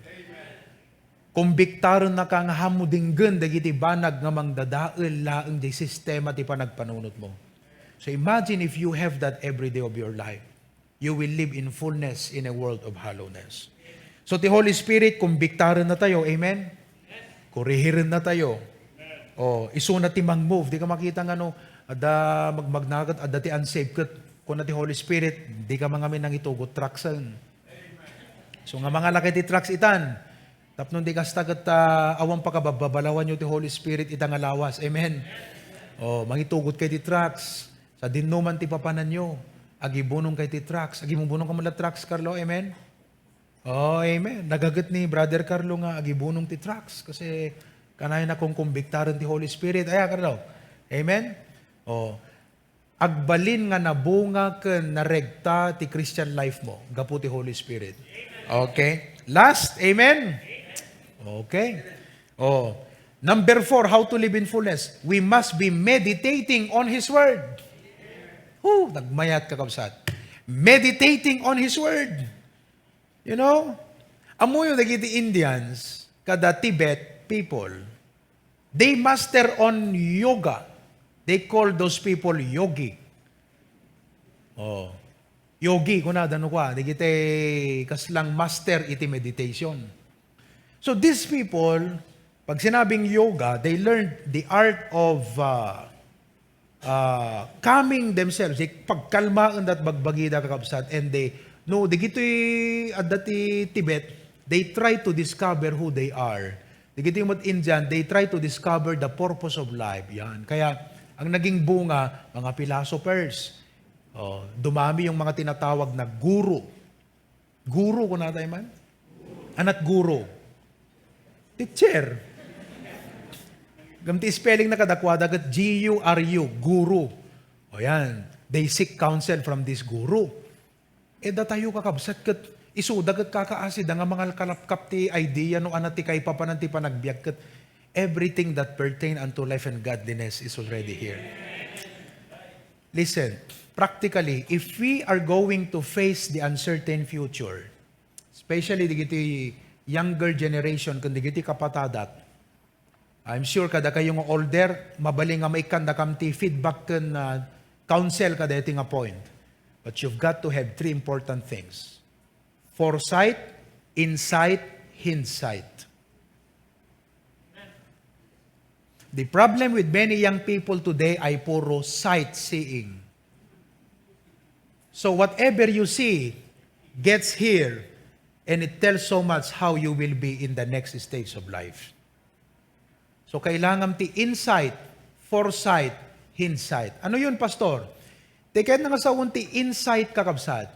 Kumbiktarennaka nga haanmo denggen dagiti banag nga mangdadael laeng jay sistema ti panagpanunotmo. So imagine if you have that every day of your life. You will live in fullness in a world of hollowness. So, ti Holy Spirit, kumbiktarennatayo. Amen? Kurihirennatayo. Oh, isuna ti mang-move. Di ka makita nga no, adda magmagnagat, adda ti unsaved ket, kuna ti Holy Spirit, di ka mangamin nangitugot trucksen. So, nga mangala ka iti trucks itan, tapno di kasta ket, ah, awan pakababbabalawanyo ti Holy Spirit ita nga lawas. Amen? Oh, mangitugot ka iti trucks. Sadinoman ti papananyo, agibunong kay ti trucks. Agibunong ka man la trucks, Carlo. Amen? Oh, amen. Nagaget ni Brother Carlo nga agibunong ti trucks kasi kanayon a konkombiktaren ti Holy Spirit. Aya, Carlo? Amen? Oh. Agbalin nga nabunga ken naregta ti Christian life mo gapu ti Holy Spirit. Okay? Last, amen? Okay. Oh. Number four, how to live in fullness. We must be meditating on His Word. Oh, nagmayat, kakabsat. Meditating on His Word. You know? Ammoyo dagiti Indians, kada Tibet people, they master on yoga. They call those people yogi. Oh. Yogi, kuna, dano kwa, dagiti kaslang master iti meditation. So these people, pag sinabing yoga, they learned the art of, uh, uh, calming themselves. Di pagkalmaen dat bagbagida, kakabsat, and they, no, dagitoy adda ti Tibet, they try to discover who they are. Dagitoy met Indian, they try to discover the purpose of life. Yan. Kaya, ang naging bunga, mga philosophers. Oh, dumami yung mga tinatawag na guru. Guru, kunatayo man? Anat guru? Teacher. Ngem ti spelling na kadakuada ket G U R U, guru. O yan, they seek counsel from this guru. E datayo, kakabsat, ket isuda ket kakaasida nga mangalkalapkap ti idea no anat ti kaipapanan ti panagbiag ket everything that pertain unto life and godliness is already here. Listen, practically, if we are going to face the uncertain future, especially digiti younger generation ken digiti kapatadak, I'm sure kadakayo nga older, mabalin nga maikkandakam ti feedback ken, ah, counsel kadaytoy nga point. But you've got to have three important things. Foresight, insight, hindsight. The problem with many young people today ay puro sightseeing. So whatever you see gets here, and it tells so much how you will be in the next stage of life. So kailangan ti insight, foresight, hindsight. Ano yun, Pastor? Ti kayat nga sawen ti insight, kakabsat.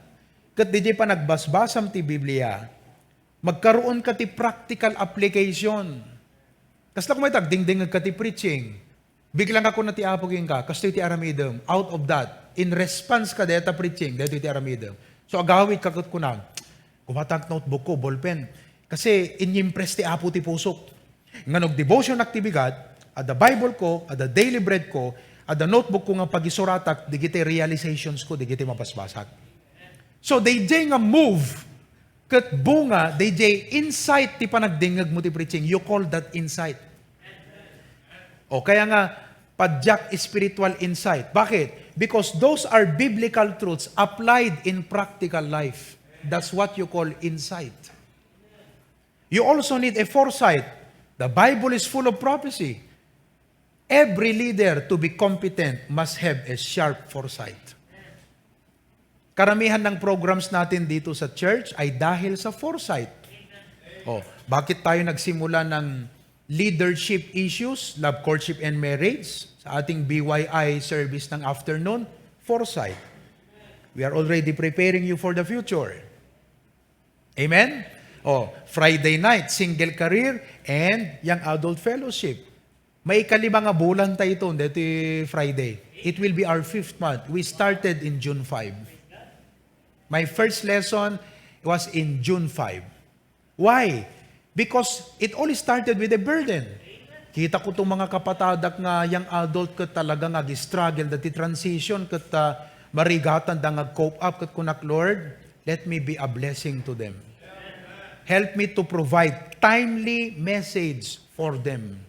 Ket didiay panagbasbasam ti Biblia, magkaroon ka ti practical application. Kasla koma ita, agdingdingeg ka ti preaching. Biglang ka kuna ti Apo kenka, kastoy ti aramidem. Out of that, in response ka dayta preaching, daytoy ti aramidem. So, agawid ka ket kuna, "Kumatak notebook ko, ballpen. Kasi inyimpress ti Apo ti pusok. Nga nagdevotion ak ti bigat, adda Bible ko, adda daily bread ko, adda notebook ko nga pagisuratak, digiti realizations ko, digiti mabasbasak." So, dayjay nga move, ket bunga, dayjay insight ti panagdingngeg mo ti preaching. You call that insight. O kaya nga, padyak spiritual insight. Bakit? Because those are biblical truths applied in practical life. That's what you call insight. You also need a foresight. The Bible is full of prophecy. Every leader, to be competent, must have a sharp foresight. Karamihan ng programs natin dito sa church ay dahil sa foresight. Oh, bakit tayo nagsimula ng, leadership issues, love, courtship, and marriage, sa ating B Y I service ng afternoon, foresight. We are already preparing you for the future. Amen? Oh, Friday night, single career, and young adult fellowship. May kalima nga bulan tayo ito, dito Friday. It will be our fifth month. We started in June five. My first lesson was in June five. Why? Because it all started with a burden. Kita ko itong mga kapatadak nga young adult ket talaga nga ag-struggle dati transition ket, ah, marigatan da nga cope up ket kunak, "Lord, let me be a blessing to them. Help me to provide timely message for them."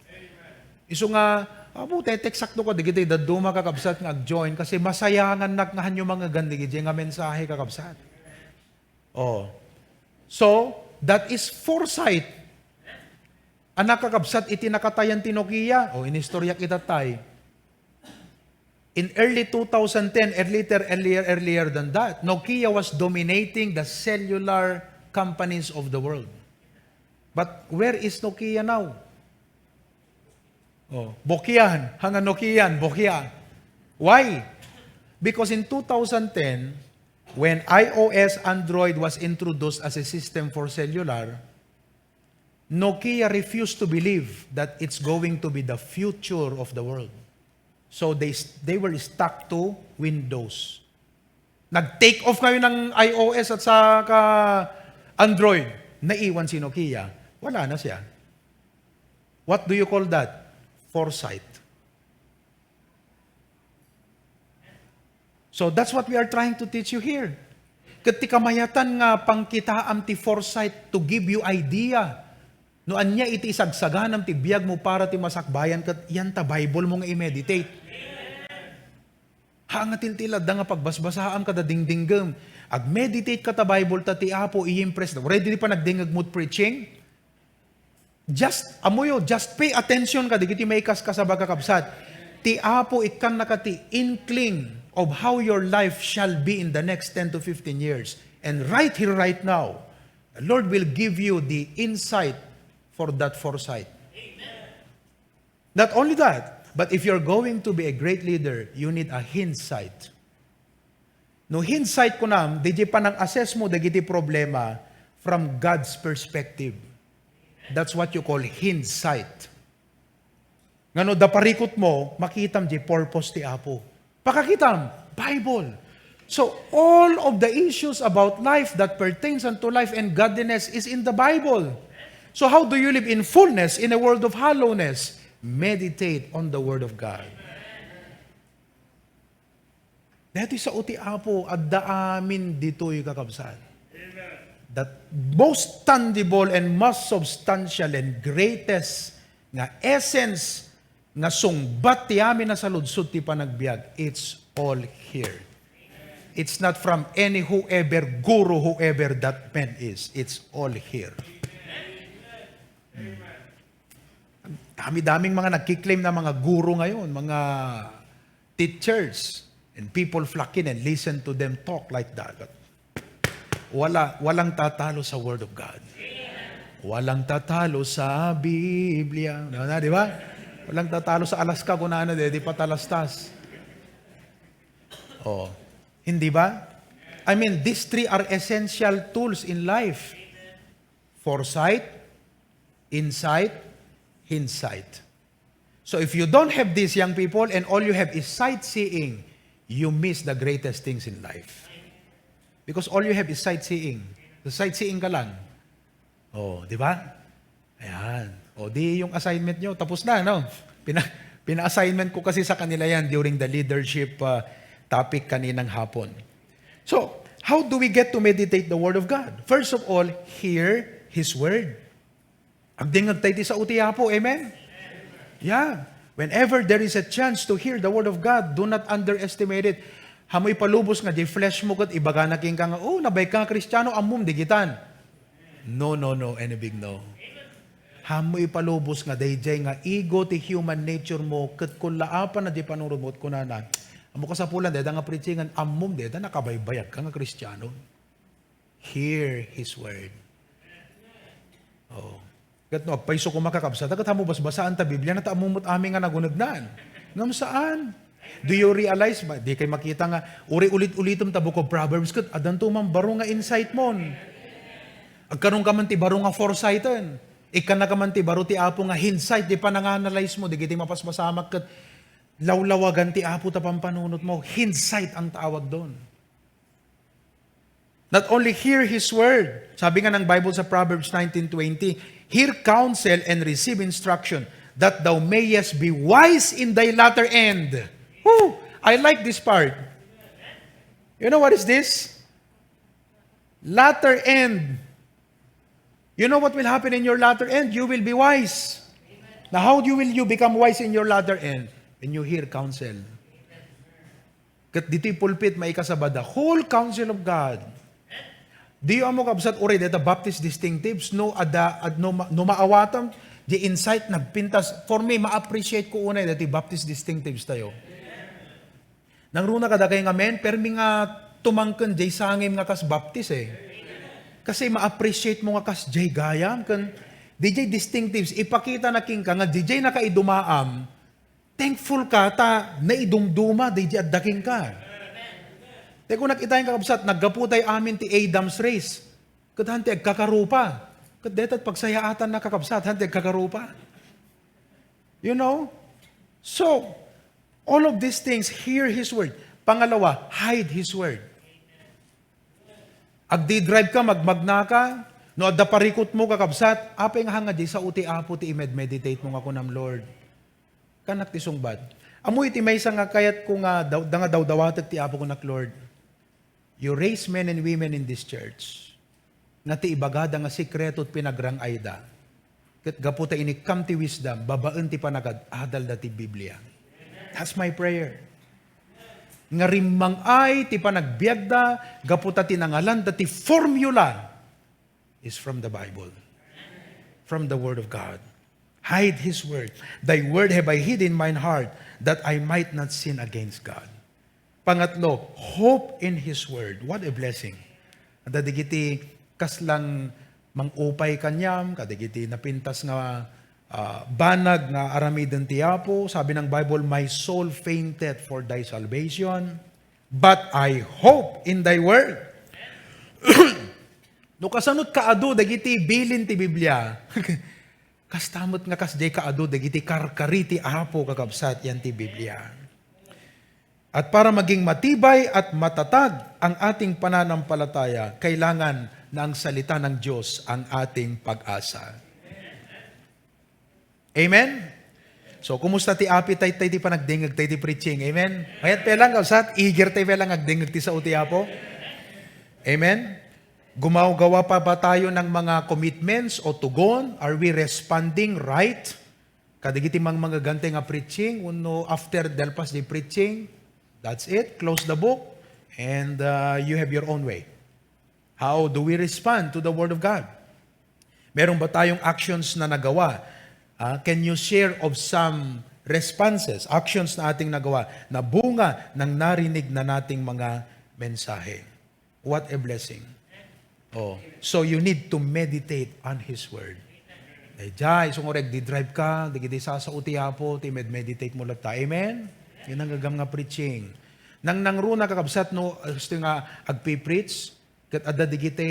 Isu nga, amo, teteksakto ka, digiti dadduma kakabsat nga ag-join kasi masayangannak nga hanyo mangngegan digiti nga mensahe kakabsat. Oh. So, that is foresight. Anak kakabsat iti nakatayan ti Nokia. O, inistoryak ita tay. In early two thousand ten, or later, earlier, earlier than that, Nokia was dominating the cellular companies of the world. But where is Nokia now? Oh, bokian, hanga Nokian, bokian. Why? Because in two thousand ten, when iOS Android was introduced as a system for cellular, Nokia refused to believe that it's going to be the future of the world. So they, they were stuck to Windows. Nag-take off kayo ng iOS at saka Android. Naiwan si Nokia. Wala na siya. What do you call that? Foresight. So that's what we are trying to teach you here. Ket ti kamayatan nga pangkitaam ti foresight to give you idea no ania iti isagsaganam ti biagmo para ti masakbayan ket yan ta Bible mo nga i-meditate. Ha nga tiltil adda nga pagbasbasaam kada dingdinggem. Ag-meditate ka ta Bible ta ti Apo i-impress. Ready di pa nagdingngeg mo't preaching? Just, amoyo, just pay attention ka, digiti maikaskasaba kakabsat. Ti Apo ikkannaka ti inkling of how your life shall be in the next ten to fifteen years. And right here, right now, the Lord will give you the insight for that foresight. Not only that, but if you're going to be a great leader, you need a hindsight. No hindsight kunam, diay panang-assess mo dagiti problema from God's perspective. That's what you call hindsight. Ngano da parikut mo, makitam diay purpose ti Apo. Pakakitam, Bible. So all of the issues about life that pertains unto life and godliness is in the Bible. So how do you live in fullness in a world of hollowness? Meditate on the Word of God. Daytoy sao ti Apo, adda amin ditoy, kakabsat. That most tangible and most substantial and greatest nga essence nga sungbat ti amin a saludsod ti panagbiag, it's all here. It's not from any whoever guru, whoever that man is. It's all here. Dami-daming mga nagkiklaim na mga guru ngayon, mga teachers, and people flock in and listen to them talk like that. But wala, walang tatalo sa Word of God. Walang tatalo sa Biblia. Ano na, di ba? Walang tatalo sa Alaska kung ano, di, di patalastas. Oh, hindi ba? I mean, these three are essential tools in life. Foresight, insight, hindsight. So if you don't have this, young people, and all you have is sightseeing, you miss the greatest things in life. Because all you have is sightseeing. So sightseeing ka lang. Oh, di ba? Ayan. O di yung assignment nyo, tapos na, no? Pina, pina-assignment ko kasi sa kanila yan during the leadership uh, topic kaninang hapon. So, how do we get to meditate the Word of God? First of all, hear His Word. Agdingag tayo ti sao ti Apo. Amen? Yeah. Whenever there is a chance to hear the Word of God, do not underestimate it. Hamoy palubos nga di flesh mo ket ibagana kenka nga, "Oh, nabayag ka nga Kristiano, ammom digitan." No, no, no, and a big no. Hamoy palubos nga daydiay nga ego ti human nature mo ket kullaapan na di panurot mo ket kunana, "Ammo kasapulan dayta nga preachingan, ammom dayta nakabaybayag ka nga Kristiano." Hear His word. Oh. Ket no agpayso koma, kakabsat, ket ammo basbasaan ta Biblia, ta ammo met amin nga nagunegnan. Ngem saan. Do you realize, ba, di kay makita nga, uri ulit-ulitem ta Book of Proverbs, ket addanto man baro nga insight mon. Agkaron ka man ti baro nga foresighten. Ikkanna ka man ti baro ti Apo nga hindsight, di pananganalyze mo, di kiti mapaspasamak, ket lawlawagan ti Apo ta pampanunot mo. Hindsight ang tawag doon. Not only hear His word. Sabi nga ng Bible sa Proverbs nineteen twenty, "Hear counsel and receive instruction, that thou mayest be wise in thy latter end." Whew! I like this part. You know what is this? Latter end. You know what will happen in your latter end? You will be wise. Now, how do you, will you become wise in your latter end? When you hear counsel. Ket ditoy pulpit, maikasaba the whole counsel of God. Di ammo, kabsat, uray deta Baptist distinctives, no, adda, ad-, no, ma-, no maawatam, di insight nagpintas. For me, ma-appreciate ko unay deti Baptist distinctives tayo. Nangruna kadakay nga men, permi nga tumangken jay sangim nga kas Baptist eh. Kasi ma-appreciate mo nga kas jay gayam, ken di jay distinctives, ipakita na kenka nga di jay nakaidumaam, thankful ka ta naidumduma di jay adda kenka. Te ko nakita yung kakabsat, naggapu tay amin ti Adam's race. Ket han ti agkakarupa. Ket detat pagsayaatan na kakabsat, han ti agkakarupa. You know? So, all of these things, hear His word. Pangalawa, hide His word. Agdi-drive ka, magmagna ka, no adda parikut mo, kakabsat, apay nga hanga di sao ti Apo ti i-meditate mo nga kunam, Lord. Kanak ti sungbat. Ammo iti maysa nga kayat ko nga daw, da nga dawdawatek ti Apo kunak, Lord. You raise men and women in this church nga ti ibagada nga sikreto ti pinagrang-ayda. Ket gapu ta inikkam ti wisdom, babaen ti panagad-adalda ti Biblia. That's my prayer. Nga rimmang-ay ti panagbiagda, gapu ta ti nangalanda ti formula is from the Bible, from the Word of God. Hide His word. Thy word have I hid in mine heart, that I might not sin against God. Pangatlo, hope in His word. What a blessing. Adda dagiti kaslang mangupay kaniam, kadagiti napintas nga, ah, banag nga aramiden ti Apo. Sabi ng Bible, "My soul fainteth for thy salvation, but I hope in thy word." No kasano ti kaadu dagiti bilin ti Biblia, kasta met nga kasdiay kaadu dagiti karkari ti Apo, kakabsat, yan ti Biblia. At para maging matibay at matatag ang ating pananampalataya, kailangan na ang salita ng Diyos ang ating pag-asa. Amen? So, kumusta ti appetite tayo ti panagdingeg tayo ti preaching? Amen? Mayat pay lang, kabsat, eager tayo pay lang agdingeg ti sao ti Apo? Amen? Gumagawa pa ba tayo ng mga commitments o tugon? Are we responding right? Kadagiti mangmangagantay nga preaching, wenno after dalpas di preaching, that's it, close the book, and, uh, you have your own way. How do we respond to the Word of God? Meron ba tayong actions na nagawa? Ah, can you share of some responses, actions na ating nagawa na bunga ng narinig na nating mga mensahe? What a blessing. Oh, so you need to meditate on His Word. Daydiay, sumurek, di drive ka, di, di sasao ti Apo, ti med-meditate mo latta. Amen? Yan ang gagam nga preaching. Nang nangruna, kakabsat, no, gusto nga agpi-preach, ket adda digiti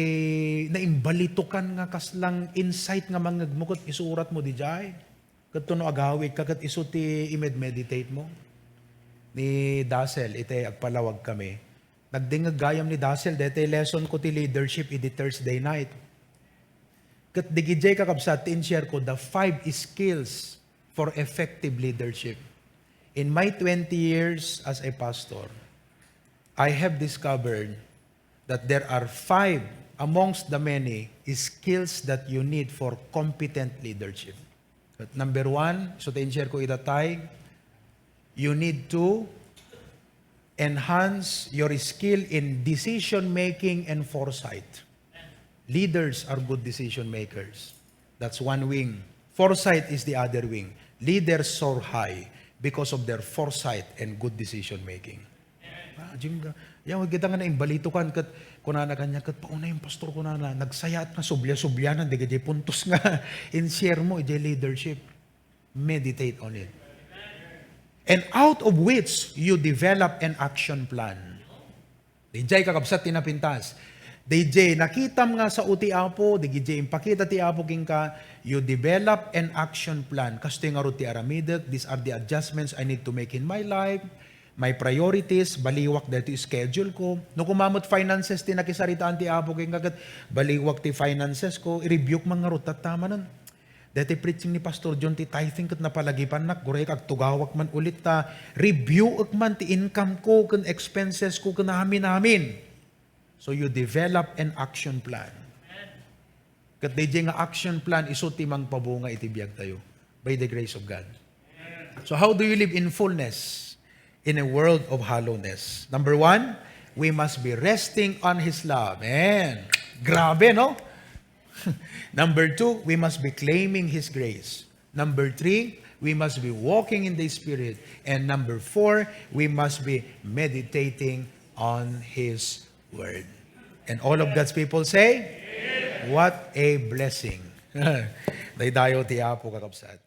naimbalitukan nga kaslang insight nga mangngegmo ket isurat mo didiay. Ket no agawid ka ket isu ti imed-meditate mo. Ni Dassel, iti agpalawag kami. Nagdingeg gayam ni Dassel, daytoy lesson ko ti leadership idi Thursday night. Ket digidiay, kakabsat, ti in-share ko, the five skills for effective leadership. In my twenty years as a pastor, I have discovered that there are five amongst the many skills that you need for competent leadership. But number one, so ti in-share ko ida tay, you need to enhance your skill in decision making and foresight. Leaders are good decision makers. That's one wing. Foresight is the other wing. Leaders soar high because of their foresight and good decision making. Ah, Jim, ga-, Yan, kita nga naimbalitokan ket kunana kaniak, ket paunay yung pastor kunana, nagsayaat nga sublia-sublianan, di ka jay puntos nga in-share mo, ijay leadership. Meditate on it. And out of which you develop an action plan. Dijay kakabsat ti napintas. Dijay nakitam nga sao ti Apo, dijay impakita ti Apo kenka, you develop an action plan. Kastoy ngarud ti aramidek, these are the adjustments I need to make in my life, my priorities, baliwak daytoy schedule ko. No, koma met finances ti nakisaritaan ti Apo kenka ket baliwak ti finances ko, i-review man ngarud tatta manen. Daytoy preaching ni Pastor John ti tithing ket napalagipannak, uray agtugawak man ulit ta review-ek man ti income ko ken expenses ko ken amin-amin. So you develop an action plan. Ket dayjay nga action plan isu ti mangpabunga iti biagtayo by the grace of God. So how do you live in fullness in a world of hollowness? Number one, we must be resting on His love. Amen. Grabe, no? Number two, we must be claiming His grace. Number three, we must be walking in the Spirit. And number four, we must be meditating on His Word. And all of God's people say, what a blessing. Daydayo ti Apo, kakabsat.